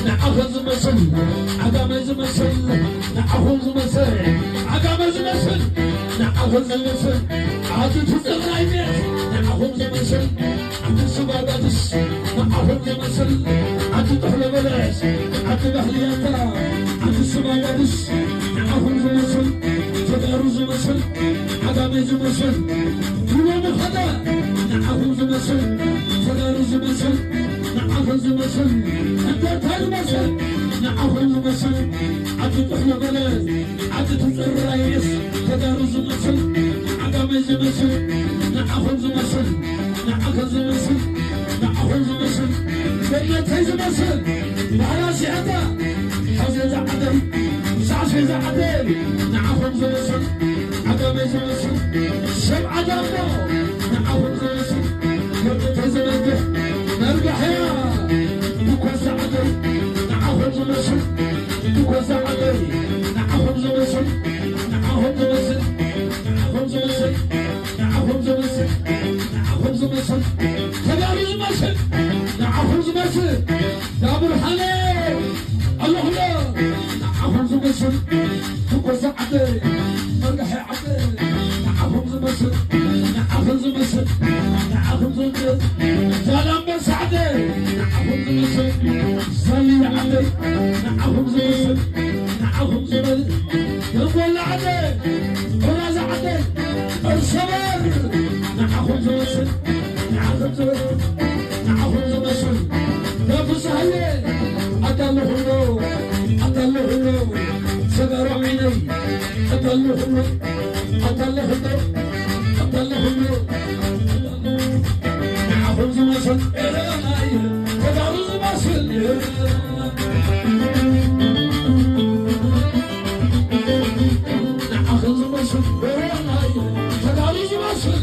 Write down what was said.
ንዓኹም ዝመስል ዓጋመ ዝመስል፣ ንዓኹም ዝመስል ዓጋመ ዝመስል፣ ንዓኹም ዝመስል ኣቲ ትጽራይ ቤት፣ ንዓኹም ዝመስል ኣቲ ስባጋድስ፣ ንዓኹም ዝመስል ኣቲ ጥሕሎ በለስ፣ ኣቲ ባህልያታ፣ ኣቲ ስባጋድስ፣ ንዓኹም ዝመስል ተጋሩ ዝመስል ዓጋመ ዝመስል፣ ይበሉ ኸዳ ንዓኹም ዝመስል ተጋሩ ዝመስል፣ ንዓኹም ዝመስል እንደርታ ዝመስል፣ ንዓኹም ዝመስል ዓዲ ጥሕሎ በለ፣ ዓዲ ትፅራይስ ተጋሩ ዝመስል፣ ዓጋመ ዝመስል፣ ንዓኹም ዝመስል፣ ንዓኹም ዝመስል፣ ንዓኹም ዝመስል፣ ገነተይ ዝመስል፣ ባህላ ሲያታ፣ ሓዜ ዝዓደል፣ ሳሴ ዝዓደል፣ ንዓኹም ዝመስል፣ ዓጋመ ዝመስል፣ ሰብ ዓዳሞ፣ ንዓኹም ዝመስል፣ ገነተይ ዝነግሕ፣ መርጋሕያ፣ ድኮስ ዝዓደል፣ ንዓኹም ዝመስል፣ ድኮስ ዝዓደል፣ ንዓኹም ዝመስል፣ ንዓኹም ዝመስል፣ ንዓኹም ዝመስል፣ ንዓኹም ዝመስል፣ ንዓኹም ዝመስል፣ ተጋሩ ዝመስል፣ ንዓኹም ዝመስል፣ ዳብርሃነ ኣለኹሎ፣ ንዓኹም ዝመስል፣ ድኮስ ዝዓደል፣ መርጋሕያ ንዓኹም ዝመስል፣ ንዓኹም ዝመስል፣ ንዓኹም ዝመስል፣ ዛላምበሳ ዓደ፣ ንዓኹም ዝመስል፣ ዛልያ ዓደ፣ ንዓኹም ዝመስል፣ ንዓኹም ዝመስል፣ ደንጎላ ዓደ፣ ዑራዛ ዓደ፣ እርሰበር፣ ንዓኹም ዝመስል፣ ንዓኹም ዝመስል፣ ንዓኹም ዝመስል፣ ዳፍሳሃየ፣ ኣዳለኹሎ፣ ኣዳለኹሎ፣ ሰጋሮ ዓይነይ፣ ኣዳለኹሎ፣ ኣዳለኹሎ፣ ኣዳለኹሎ፣ ንዓኹም ዝመስል፣ ተጋሩ ዝመስል፣ ንዓኹም ዝመስል፣ ተጋሩ ዝመስል፣